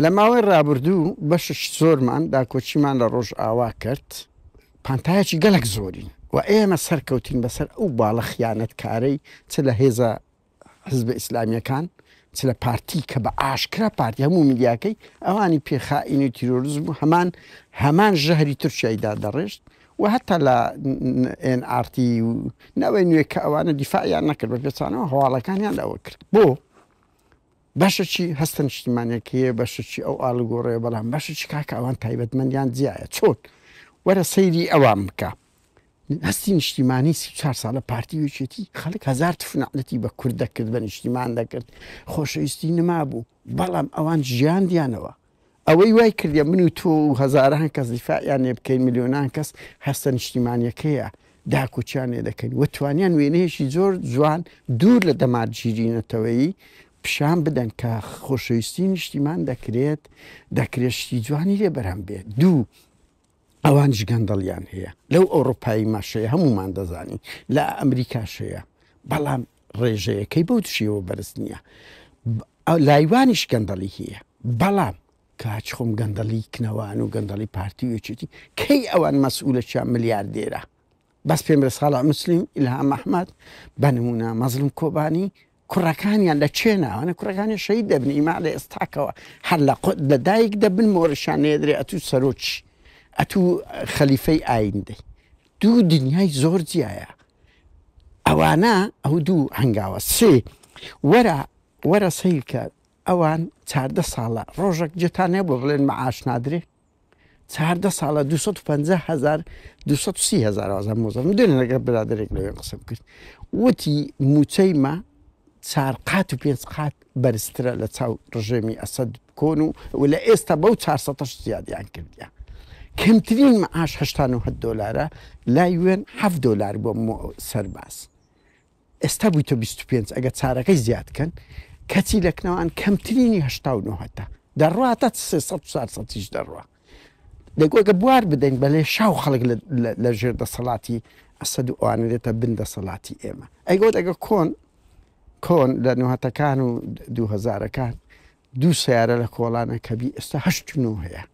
لە ماوەی ڕابردوو بەشێکی زۆرمان داکۆکیمان لە ڕۆژئاوا کرد، پانتایەکی گەلەک زۆرین و ئێمە سەرکەوتین بەسەر ئەو باڵە خیانەتکارەی چ لە هێزە حزبە ئیسلامیەکان چ لە پارتی کە بە ئاشکرا پارتی هەموو میدیاکەی ئەوانی پێ خائین و تیرۆریزم و هەمان هەمان ژەهری تورکیای دادەڕێژت و هەتا لە ئێن ئاڕ تی و نەوەی نوێ کە ئەوانە دیفاعیان نەکرد بە پێچانەوە هەواڵەکانیان لەوە کرد بۆ بەشەکی هەستە نیشتیمانیەکەیە بەشەکی ئەو ئاڵوگۆڕەیە بەڵام بەشەکی کاکە ئەوان تایبەتمەندیان جیایە چۆن وەرە سەیری ئەوان بکە هەستی نیشتیمانی 34 ساڵە پارتی و یەکێتی خەڵک هەزار تف نەعلەتی بە کورد دەکرد بە نیشتیمان دەکرد خۆشەویستی نمابوو بەڵام ئەوان ژیاندیانەوە ئەوەی وای کردیە من و تۆ و هەزاران کەس دیفاعیان لێ بکەین، ملیۆنان کەس هەستە نیشتیمانیەکەیە داکۆکیان لێ دەکەین و توانیان وێنەیەکی زۆر جوان دوور لە دەمارگیری نەتەوەیی پیشان بدەن کە خۆشەویستی نیشتیمان دەکرێت دەکرێت شتی جوانی لێ بەرهەم بێت. دوو، ئەوانیش گەندەڵیان هەیە لەو ئەوڕۆپایی ماشەیە هەموومان دەزانین لە ئەمریکاش هەیە بەڵام ڕێژەیەکەی بەو شێوە بەرز نییە لایوانیش گەندەڵی هەیە بەڵام کاچ خۆم گەندەڵی کنەوان و گەندەڵی پارتی و یەکێتی کەی ئەوان مەسئولەکیان ملیاردێرە بەس پێم بڵێ ساڵح موسلیم، ئیلهام ئەحمەد، بە نموونە مەزڵوم کۆبانی، کوڕەکانیان لە کێ ناوانە کوڕەکانیان شەهید دەبن ئیما لە ئێستاکەوە هەر لە لە دایک دەبن مۆرشان نێدرێ ئەتوو سەرۆکی ئەتوو خەلیفەی ئایندەی دوو دنیای زۆر جیایە ئەوانە ئەو دوو هەنگاوە سێ وەرە وەرە سەیرکە ئەوان چاردە ساڵە ڕۆژێک جێتان هەبوو بڵێن مەعاش نادرێ 14 ساڵە 250 هزار 230 هزار وازم مۆزەف من دوێنێ لەگەڵ برادەرێک لەوێ قسەم کرد وتی موچەی مە چار قات و پێنج قات بەرزترە لە چاو ڕژێمی ئەسەد کۆن و و لە ئێستا بەو 400 زیادیان کردیە کەمترین معاش 89 دلارە لای وێن 7 دلار بۆ سەرباز ئێستا بوویتە 25 ئەگە چارەکەی زیاد کەن کەچی لە کنەوان کەمترینی 89 هەتا دەڕوا تا 300 400 دەڕوا دەگۆگە بوار بدەین بە لێشاو خەڵک لە ژێر دەسەڵاتی ئەسەد و ئەوانە دێتە بن دەسەڵاتی ئێمە ئەیگۆت ئەگە کۆن کۆن لە نوهەتەکان و دوو هەزارەکان دوو سیارە لە کۆڵانە کەبی ئێستا هەشت و نۆ هەیە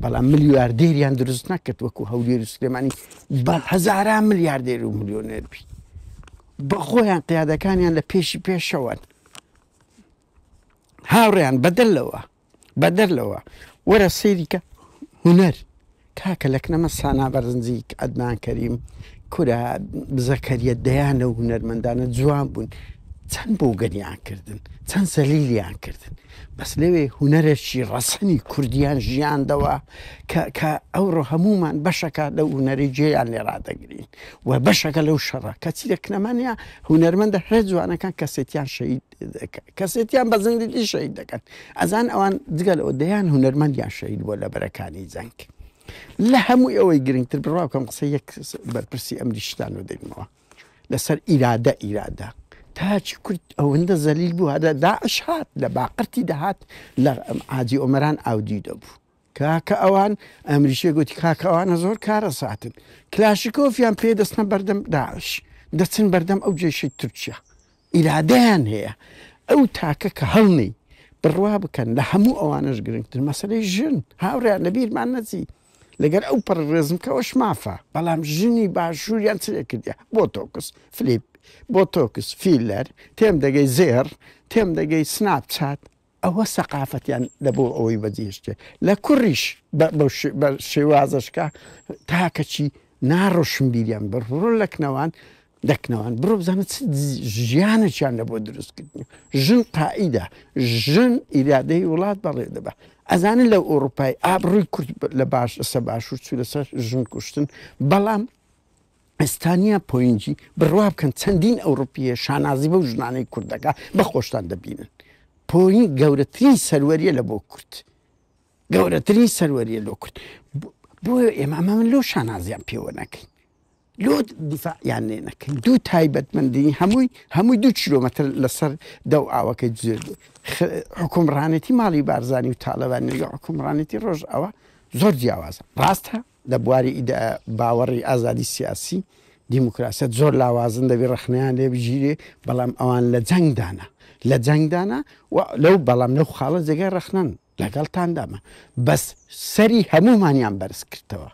بەڵام ملیاردێریان دروست نەکرد وەکو هەولێر و سلێمانی بە هەزاران ملیاردێر و ملیۆنێر بی بە خۆیان قیادەکانیان لە پێشی پێشەوەن هاوڕێیان بەدەر لەوە بەدەر لەوە وەرە سەیری کە هونەر کاکە لەکنەمە سانا بەرزنجی عەدنان کەریم کورە زەکەریە دەیان لەو هونەرمەندانە جوان بوون چەند بۆگەنیان کردن چەند زەلیلیان کردن بەس لەوێ هونەرێکی ڕەسەنی کوردیان ژیاندەوە کە کە ئەوڕۆ هەمومان بەشەکە لەو هونەری جێیان لێ ڕادەگرین و بەشەکە لەو شەڕە کەچی لە کنەمانە هونەرمەندە هەرە جوانەکان کەسێتیان شەهید کەسێتیان بە زیندگی شەهید دەکەن ئەزان ئەوان جگە لەوە دەیان هونەرمەندیان شەهید بووە لە بەرەکانی جەنگ لە هەمووی ئەوەی گرنگتر بڕوا بکەم قسە یەک بەرپرسی ئەمریشتان و دەینمەوە لەسەر ئیرادە ئیرادە تاچی کورد ئەوەندە زەلیل بوو هەدا داعش هات لە باقرتی دەهات لە عادی ئۆمەران ئاودی دەبوو کاکە ئەوان ئەمریکیە گوتی کاکە ئەوانە زۆر کارەساتن کلاشیکۆفیان پێ دەستنە بەردەم داعش دەچن بەردەم ئەو جێشەی تورکیا ئیرادەیان هەیە ئەو تاکە کە هەڵنی بڕوا بکەن لە هەموو ئەوانەش گرنگتر مەسەلەی ژن هاوڕیان لەبیرمان نەچی لەگەر ئەو پەڕ ڕێزم کەەوەش مافە بەڵام ژنی باشووریان چێ کردیا بۆ تۆکس فلیپ بۆ تۆکس فیلەر تێم دەگەی زێڕ تێم دەگەی سناپ چات ئەوە سەقافەتیان لە بۆ ئەوەی بەجێهێشتێ لە کوڕیش بە شێوازەشکە تاکەچی ناڕۆشنبیریان بڕۆ لەکنەوان دەکنەوان بڕۆ بزانە چ ژیانێکیان لە بۆ دروستکردن ژن قائیدە ژن ئیرادەی وڵات بەڕێ دەبە ئەزانن لە ئەوروپای ئابڕووی کورد لە باش لەسە باشوور چوو لەسەر ژن کوشتن بەڵام ئێستا نییە پۆینجی بڕوا بکەن چەندین ئەوڕوپیە شانازی بەو ژنانەی کورد دەکا بە خۆشتان دەبینن پۆین گەورەترین سەروەریە لە بۆ کورد گەورەترین سەروەریە لۆ کورد بۆیە ئێمە ئەمە من لۆ شانازیان پێوە نەکەین لۆ دیفاعیان لێ نەکەین دوو تایبەتمەندی هەمووی هەمووی دوو کیلۆمەتر لەسەر دەو ئاوەکەی حکومڕانێتی ماڵی بارزانی و تاالبانی لەگەڵ حکومڕانێتی ڕۆژ ئەوە زۆر جیاوازە ڕاستە لە بواری باوەڕی ئازادی سیاسی، دیموکراسیەت زۆر لاوازن دەبی ڕەخنەیان لێ بگیرێ، بەڵام ئەوان لە جەنگدانە، لە جەنگدانە و لەو بەڵام لەو خاڵە جێگای ڕەخنەن. لەگەڵتاندامە، بەس سەری هەموومانیان بەرز کردەوە.